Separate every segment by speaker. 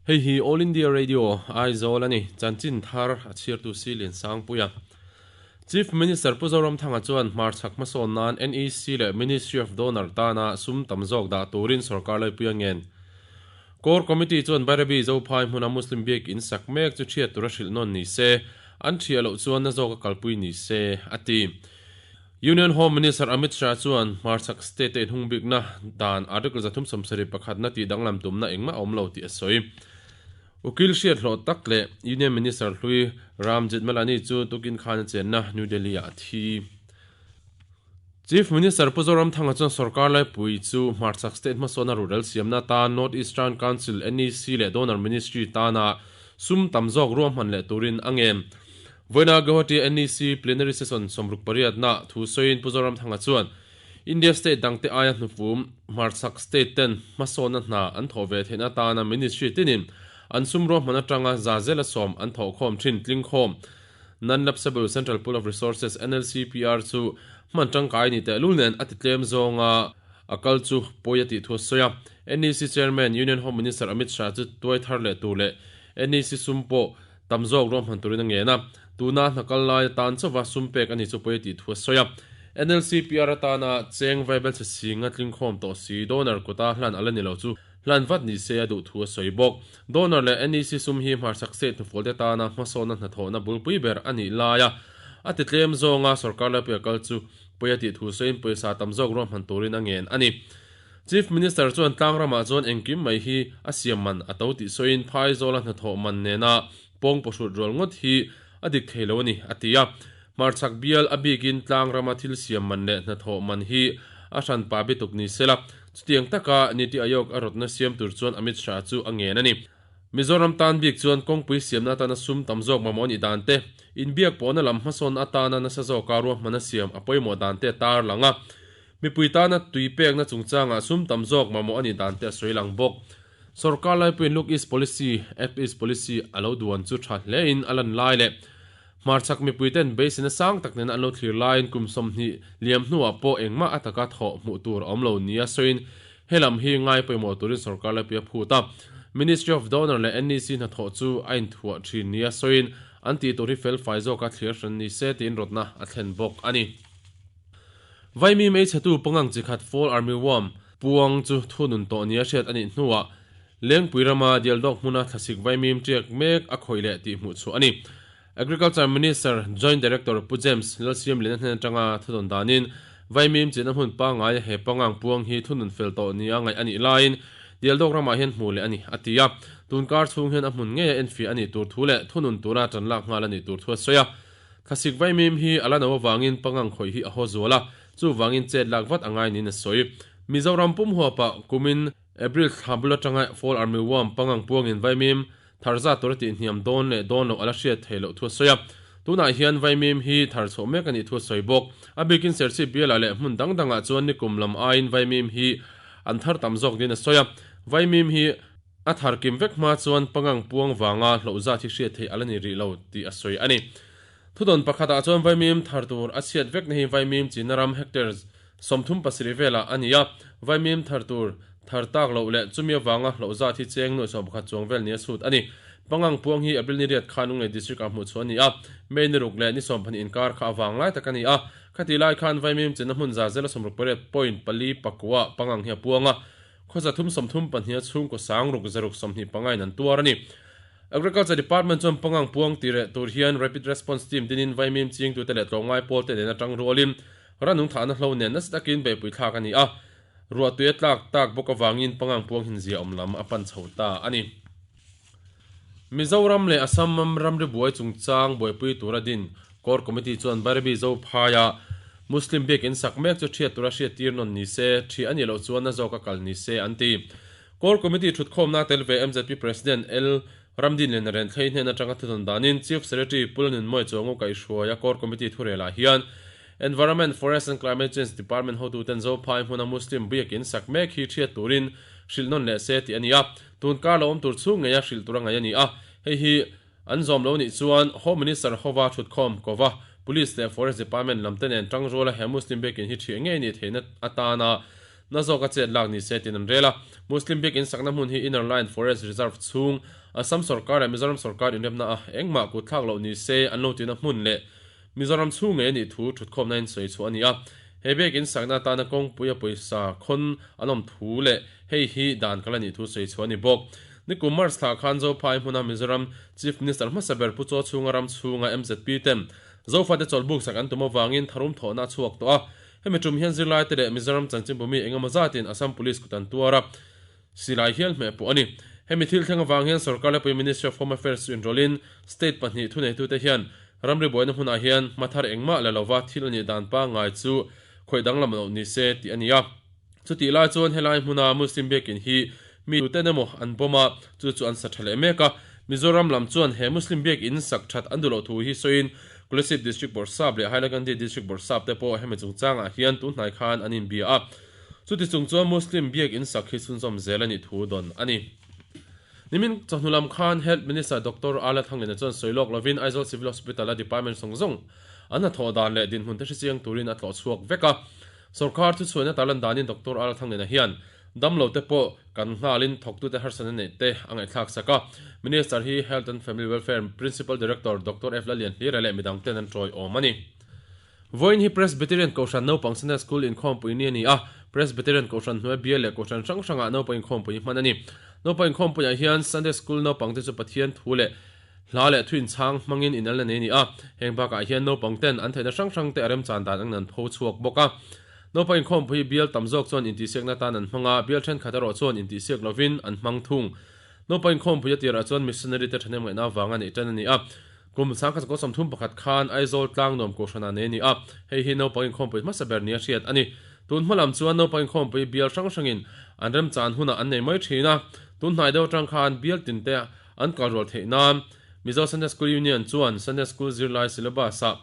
Speaker 1: Hei hi All India Radio, Aizawl a ni. Chanchin thar a chhiartu si Liansangpuia. Chief Minister Pu Zoramthanga chuan hmarchhak hmasawn nan NEC leh Ministry of Donor tana sum tam zawk dah turin sorkar laipui a ngen. Core Committee chuan Bairabi Zophai hmuna Muslim biak in sak mek chu thiat tura hrilh nawn ni se, an thiah loh chuan na zawk a kalpui ni se, a ti. Union Home Minister Amit Shah chuan hmarchhak state-te inhung bikna dan Article 371 na tih danglam tumna engmah a awm lo tih a sawi. Ukil hriat hlawh tak leh Union Minister hlui Ram Jethmalani chu tukin khan a chenna New Delhi-ah a thi. Chief Minister Pu Zoramthanga chuan sorkar laipui chu hmarchhak state hmasawna ruhrel siamna atan North Eastern Council, NEC, leh Donor Ministry tana sum tam zawk ruahman leh turin a ngen. Vawiina Guwahati NEC Plenary Session 68-na thu sawiin Pu Zoramthanga chuan India state dangte aia hnufum hmarchhak state ten hmasawnna hna an thawh ve theihna atana ministry tinin an sum ruahman atanga za zela sawm an thawhkhawm thin tlingkhawm Non-Lapsable Central Pool of Resources, NLCPR, chu hman tangkai ni tehlul nen a ti tlem zawnga a kal chu pawi a tih thu a sawi a. NEC Chairman, Union Home Minister Amit Shah chu tuai thar leh tur leh NEC sum pawh tam zawk ruahman turin a ngen a, tuna hna kal lai atan chauva sum pek a ni chu pawi a tih thu a sawi a. NLCPR atana cheng vaibel chhe singa tlingkhawm tawh si donor kuta hlan a la ni lo chu hlan vat ni se a duh thu a sawi bawk. Donor leh NEC sum hi hmarchhak state hnufualte tana hmasawnna hnathawhna bulpui ber a nih laia a ti tlem zawnga sorkar laipuia kal chu pawi a tih thu sawiin pawisa tam zawk ruahman turin a ngen a ni. Chief Minister chuan tlang ramah chuan engkim mai hi a siam man a to tih sawiin Phaizawla hnathawh man nena pawng pawhrut rual ngawt hi a dik thei lo a ni, a ti a. Hmarchhak bial a bikin tlang rama thil siam man leh hnathawh man hi a hran pa bituk ni sela, chutiang taka Niti Aayog a rawtna siam tur chuan Amit Shah chu a ngen a ni. Mizoram tan bik chuan kawngpui siamna atana sum tam zawk mamawh anih dan te, inbiak pawhna lam hmasawn atana nasa zawka ruahman a siam a pawimawh dan te a tarlang a. Mipui tana tui pekna chungchangah sum tam zawk mamawh a nih dan te a sawi lang bawk. Sorkar laipuiin Look East Policy, Act East Policy a lo duan chu tha hlein a lan lai leh hmarchhak mipui ten beiseina sang tak nena an lo thlir laiin kum 20 liam hnuah pawh engmah a taka thawh hmuh tur a awm lo nia sawiin helam hi ngai pawimawh turin sorkar laipui a phut a. Ministry of Donor leh NEC hnathawh chu a inthuah thin nia sawiin an tih tur hi felfai zawka thlir hran ni se tiin rawtna a thlen bawk a ni. Vaimi hmeichhetu pangang chi khat Fall Army Worm puang chu thunun tawh nia hriat a nih hnuah Lengpui rama Dialdawk hmuna thlasik vaimim tiak mek a khawih leh tih hmuh chhuah a ni. Agriculture Minister Joint Director Pu James Lalsiamliana hnen atanga thudawn danin vaimim chinna hmun pangngaia he pangang puang hi thunun fel tawh nia ngaih a nih laiin Dialdawk ramah hian hmuh leh a ni, a ti a. Tunkar chhung hian a hmun ngeia enfiah a nih tur thu leh thunun tura tan lak nghal a nih tur thu a sawi a. Thlasik vaimim hi a la no avangin pangang khawih hi a haw zual a, chuvangin chet lak vat a ngai niin a sawi. Mizoram pum huapah kumin April thla bul atanga Fall Army Worm pangang puangin vaimim thar zat tur a tihhniam dawn leh dawn loh a la hriat theih loh thu a sawi a. Tunah hian vaimim hi thar chhuah mek a nih thu a sawi bawk. A bikin Serchhip bialah leh hmun dang dangah chuan nikum lam aiin vaimim hi an thar tam zawk niin a sawi a. Vaimim hi A thar kim vek hma chuan pangang puang vanga hloh zat hi hriat theih a la ni rih lo tih a sawi a ni. Thudawn pakhatah chuan vaimim thar tur a chhiat vekna hi vaimim chinna ram hectare 37 velah a ni a, vaimim thar tur thar tak loh leh chumi avanga hloh zat hi cheng nuaih 11 chuang vel nia chhut a ni. Pangang puang hi April ni riat khan Lunglei District ah hmuh chhuah a ni a, May ni ruk leh ni 12 inkar kha a vang lai tak a ni a. Khati lai khan vaimim chinna hmun za zela 68.4 pakua pangang hi a puang a, Khawza thum 32 chhungkaw sang ruk zaruk 25 in an tuar a ni. Agriculture Department chuan pangang puang ti reh tur hian Rapid Response Team dinin vaimim chingtute leh tlawmngai pawlte nen atang rualin ranung thahna hlo nen nasa takin beihpui thlak a ni a, ruahtui a tlak tak bawk avangin pangang puang hin zia awm lam a pan chho ta a ni. Mizoram leh Assam ramri buai chungchang buaipui tura din Core Committee chuan Bairabi Zophaia Muslim biakinn sak mek chu thiat tura hriattir nawn ni se, thi a nih loh chuan na zawka kal ni se an ti. Core Committee thutkhawmna tel ve MZP President L. Ramdin leh Naren Thlei hnen atanga thudawn danin Chief Secretary Pu Lalnunmawia Chuangu kaihhruaia Core Committee thurelah hian Environment, Forest and Climate Change Department hotuten Zophai hmuna Muslim biakinn sak mek hi thiat turin hrilh nawn leh se tih a ni a. Tun kar lo awm tur chhung ngeia hrilh tur a ngaih a ni a, hei hi an zawm lo nih chuan Home Minister hova thutkhawm kova Police leh Forest Department lam te nen tangruala he Muslim biakinn hi thiah ngei nih theihna atana Na zawka chet lak ni se tiin an rel a. Muslim biak in sakna hmun hi Inner Line Forest Reserve chhung, Assam sorkar leh Mizoram sorkar inremna a engmah kut thlak loh ni se an lo tihna hmun leh Mizoram chhung ngei a nih thu thutkhawmna in sawi chhuah a ni a. He biak in sakna atana kawngpui a pawisa khawn an awm thu leh hei hi dan kal a nih thu sawi chhuah a ni bawk. Nikum March thla khan Zophai hmuna Mizoram Chief Minister hmasa ber Pu Chaw chhunga ram chhunga MZP ten Zofate chawlhbuk sak an tum avangin tharum thawhna a chhuak tawh a. Hemi tum hian zirlaite leh Mizoram chanchinbumi engemaw zatin Assam Police kut an tuar a, silai hial hmeh pawh a ni. Hemi thil thleng avang hian sorkar lepui Ministry of Home Affairs chu inrawlhin state pahnih thuneitute hian ramri buaina hmunah hian hmathar engmah la lova thil a nih dan pangngai chu khawih danglam loh ni se tih a ni a. Chutih lai chuan helai hmuna Muslim biakin hi mi tuten emaw an bawm a, chu chu an sa tha leh mek a. Mizoram lam chuan he Muslim biakin sak that an duh loh thu hi sawiin Kolasib District Bawrhsap leh Hailakandi District Bawrhsap te pawh hemi chungchangah hian tun hnai khan an inbia a. Chuti chung chuan Muslim biakin sak hi chhunzawm zel a nih thu dawn a ni. Nimin chawhnu lam khan Health Minister Doctor Ala Thanglina chuan sawi lawk lovin Aizawl Civil Hospital-a department zawng zawng an hnathawh dan leh dinhmun te hrechiang turin a tlawh chhuak vek a. Sorkar thuchhuahna tarlan danin Doctor Ala Thanglina hian damlo te pawh kan nghalin thawktute harsatna neih te a ngaihthlak sak a. Minister hi Health and Family Welfare Principal Director Doctor F Lalianhlira leh midang ten an tawiawm a ni. Vawiin hi Presbyterian Kohhran Naupang Sunday School inkhawmpui ni a ni a, Presbyterian Kohhran hnuai bial leh Kohhran hrang hrangah naupang inkhawmpui hman a ni. Naupang inkhawmpuiah hian Sunday School naupangte chu Pathian thu leh hla leh thu inchhang hmangin inelna nei a ni a, heng bakah hian naupang ten an theihna hrang hrangte a remchan dan angin an pho chhuak bawk a. Naupang inkhawmpui hi bial tam zawk chuan intihsiakna atan an hmang a, bial thenkhat erawh chuan intihsiak lovin an hmang thung. Naupang inkhawmpui a tirah chuan missionary te thahnem ngaihna avanga neih tan a ni a. Kum 1931 khan Aizawl Tlangnuam Kohhranah nei a ni a, hei hi naupang inkhawmpui hmasa ber nia hriat a ni. Tun hma lam chuan naupang inkhawmpui bial hrang hrangin an remchan hunah an nei mai thin a, tun hnai deuh atang khan bial tinte an kal rual theih nan Mizo Sunday School Union chuan Sunday School zirlai syllabus-ah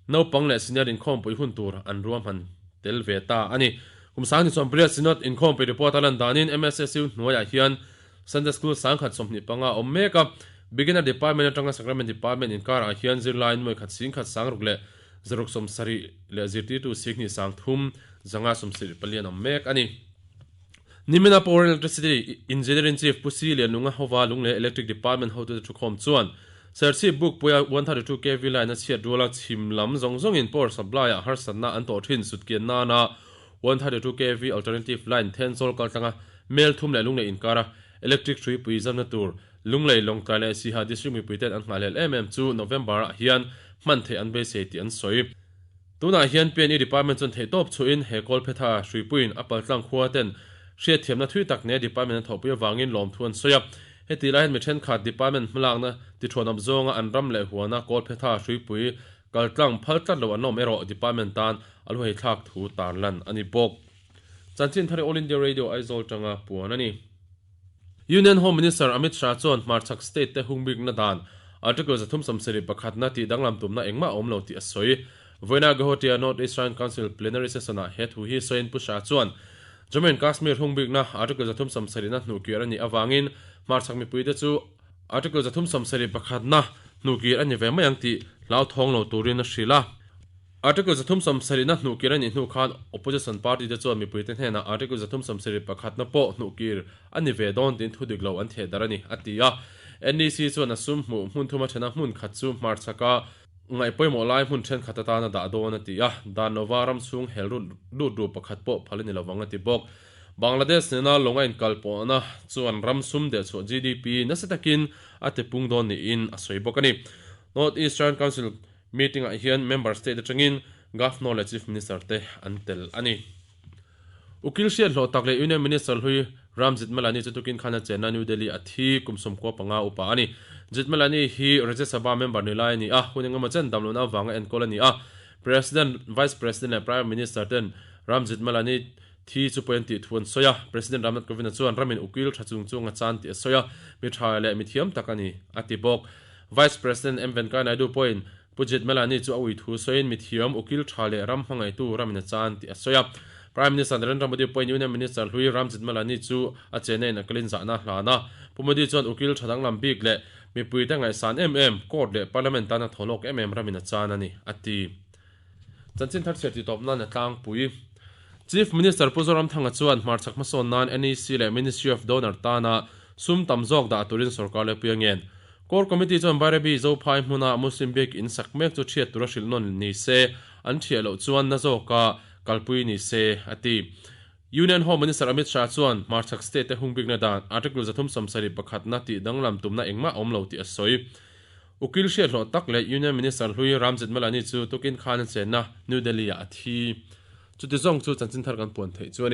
Speaker 1: naupang leh senior inkhawmpui hun tur an ruahman tel ve ta a ni. Kum 2020 Synod inkhawmpui report a lan danin MSSU hnuaiah hian Sunday School 1025 a awm mek a, Beginner Department atanga Sacrament Department inkarah hian zirlai nuaikhat singkhat sangruk leh zaruk 70 leh zirtirtu singhnih sangthum zanga 74 an awm mek a ni. Nimina Power and Electricity Engineering Chief Pu Si Lianlunga hova Lunglei Electric Department hotute thukhawm chuan Serchhip Bukpuia 132 kv line a chhiat ruala chhim lam zawng zawngin power supply-ah harsatna an tawh thin sutkian nana 132 kv alternative line Thenzawl kaltlanga mel thum leh Lunglei inkara electric hruipui zamna tur Lunglei Lawngtlai leh Siha District mipuiten an nghahhlel em em chu November ah hian hman theih an beisei tih an sawi. Tunah hian PNE Department chuan theihtawp chhuahin he Kawlphetha hruipuiin a paltlang khua ten hriatthiamna thui tak nia Department an thawhpui avangin lawmthu an sawi a. Heti lai hian mi thenkhat Department hmalakna tithuanawp zawnga an ram leh huana Kawlphetha hruipui Kaltlang phal tlat lo an awm erawh Department tan a lu heithlak thu tarlan a ni bawk. Chanchin thar All India Radio Aizawl tanga puan a ni. Union Home Minister Amit Shah chuan hmarchhak state te hungbikna dan Article 371 na tih danglam tumna engmah a awm lo tih a sawi. Vawiina Guwahati-a North East Shrine Council Plenary Session-ah he thu hi sawiin Pu Shah chuan Jammu and Kashmir hungbikna Article 370 na hnuhkir a nih avangin hmarchhak mipuite chu Article 371 na hnuhkir a ni ve mai ang tih hlauthawng lo turin a hrilh a. Article 370 na hnuhkir a nih hnu khan Opposition party te chuan mipuite hnenah Article 371 na pawh hnuhkir a ni ve dawn tiin thu dik lo an theh darh a ni, a ti a. NEC chuan a sum hmuh hmun thuma thena hmun khat chu hmarchhaka ngaih pawimawh lai hmun thenkhat atana dah dawn a ti a. Dan lova ram chhung hel lut ru pakhat pawh phal a ni lovang a ti bawk. Bangladesh nena lawng a inkal pawhna chuan ram sum dehchhuah GDP nasa takin a tipung dawn niin a sawi bawk a ni. North Eastern Council meeting-ah hian member state atangin Governor leh Chief Minister te an tel a ni. Ukil hriat hlawh tak leh Union Minister hlui Ram Jethmalani chu tukin khan a chenna New Delhi a thi kum 95 upa a ni. Jethmalani hi Rajya Sabha member ni lai a ni a, hun engemaw chen damlohna avanga enkawl a ni a. President, Vice President leh Prime Minister ten Ram Jethmalani Thi chu pawi an tih thu an sawi a, President Ramnath Kovind-a chuan ramin ukil tha chung chung a chan tih a sawi a, mi tha leh mi thiam tak a ni, a ti bawk. Vice President M Venkaiah Naidu pawhin Pu Jethmalani chu a ui thu sawiin mi thiam, ukil tha leh ram hmangaihtu ramin a chan tih a sawi a. Prime Minister Narendra Modi pawhin Union Minister hlui Ram Jethmalani chu a chena in a kalin zahna a hlan a. Pu Modi chuan ukil tha danglam bik leh mipuite ngaihsan em em, court leh parliament tana thawhlawk em em ramin a chan a ni, a ti. Chanchin thar chhiar tih tawp nan a tlangpui. Chief Minister Pu Zoramthanga chuan hmarchhak hmasawn nan NEC leh Ministry of Donor tana sum tam zawk dah turin sorkar leh pui a ngen. Core Committee chuan Bairabi Zophai hmuna Muslim biak in sak mek chu thiat tura hrilh nawn ni se, an thiah loh chuan na zawka kalpui ni se, a ti. Union Home Minister Amit Shah chuan hmarchhak state te hungbikna dan Article 371 na tih danglam tumna engmah a awm lo tih a sawi. Ukil hriathlawh tak leh Union Minister hlui Ram Jethmalani chu tukin khan a chenna New Delhi-ah a thi. Chuti zawng chu chanchin thar kan puan theih chu a ni.